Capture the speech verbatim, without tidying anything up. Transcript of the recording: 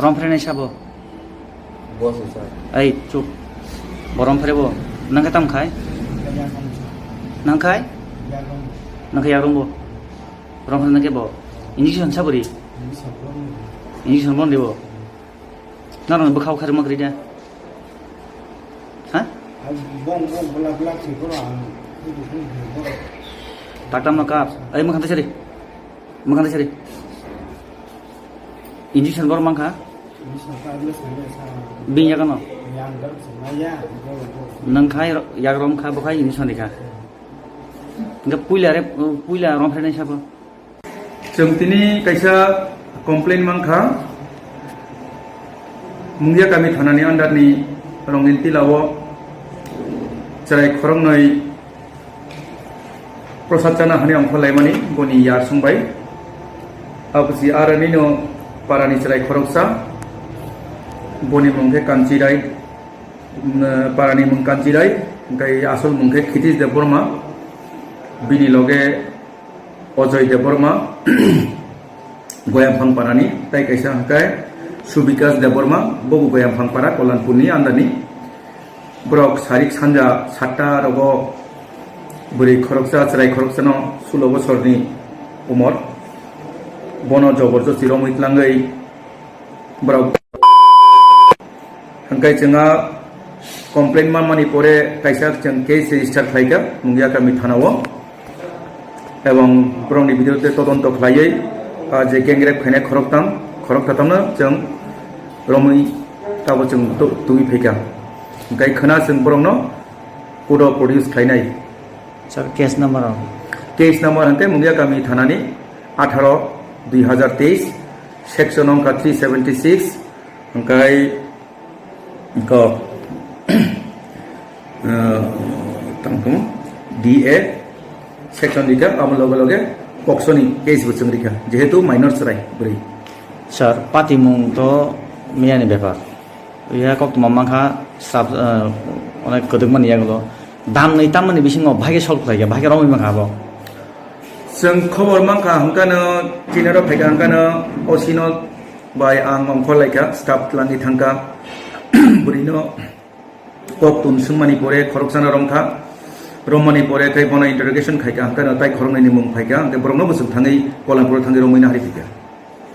Romphrenai sabo? Boss sir. Ai, chup. Bo romphre bo. Nang khe tam khai? Nang khai? Nang khai yakrong bo. Romphre nang khe bo. Injection sabo ri? Injection bon di bo. Nang rong bwkha bwkha rwma kwrwi da? Ha? Bong bong bla bla si ko ang. Taktam no kap. Ai, mwkhang ta sari. Mwkhang ta sari. Injection bor mangkha? Bini yago no? Nang khai yakrong kha, bo khai injection rikha. Hingke puila re, puila romphrenai sabo? Chwng tini kaisa complaint mangkha, Mungia kami thanani under ni Rongin Tila o chwrai khoroknwi prosad chana hani ongkhor laimani boni yar songbai. Abusi aro nino parani chwrai khoroksa, boni mung khe Kanchirai, mm, parani mung Kanchirai, hingke asol mung khe Khitish Debbarma, bini loge Ojoy Debbarma, Goyamphang parani, tai kaisa hingke Subikas Debbarma, bobo Goyamphang para, Kollanpurni andani. Borok sarik sanja satta rogo bwrwi khoroksa, chwrai khoroksano sulo bosorni umor. Bono jobor josti romwi tlangwi borok Hingke chwng a complaint manmani pore kaisa chwng case register khlaikha Mungia kami thana o, ebong borokni video tei todonto khlaiwi, ah, je gang rape khainai khoroktham, khoroktham no chwng romwi tabo chwng tu-, twi phaikha. Hingke khwna chwng borokno court o produce khlainai. Sir, case number o? Case number hingke Mungia kami thanani atharo dui hazar teis, section wngkha three seventy six, hingke, hingke, eh, tangtung D A section dika, amo loge loge poksoni case bo chwng rikha, jehetu minor chwrai bwrwi. Sir, patimung to miyani bepar. Iya koktwma mankha sab, eh, onek kwdwkmani yagulo. Damni tamni bisingo bahai khe solve khlaikha, bahai khe romwi mankha abo. Chwng khobor mankha hwnkano, chinaro phaikha hwnkano, O C no bai ang ongkhor laikha, staff twlangwi thangkha. Bwrwino kok tun swngmani pore khoroksano romkha. Romani pore khe bono interrogation khaikha, hwnkano tai khoroknwini mung phaikha, hwnkhe borokno bwswk thangwi Kollanpuro thangwi romwi nahari phaikha.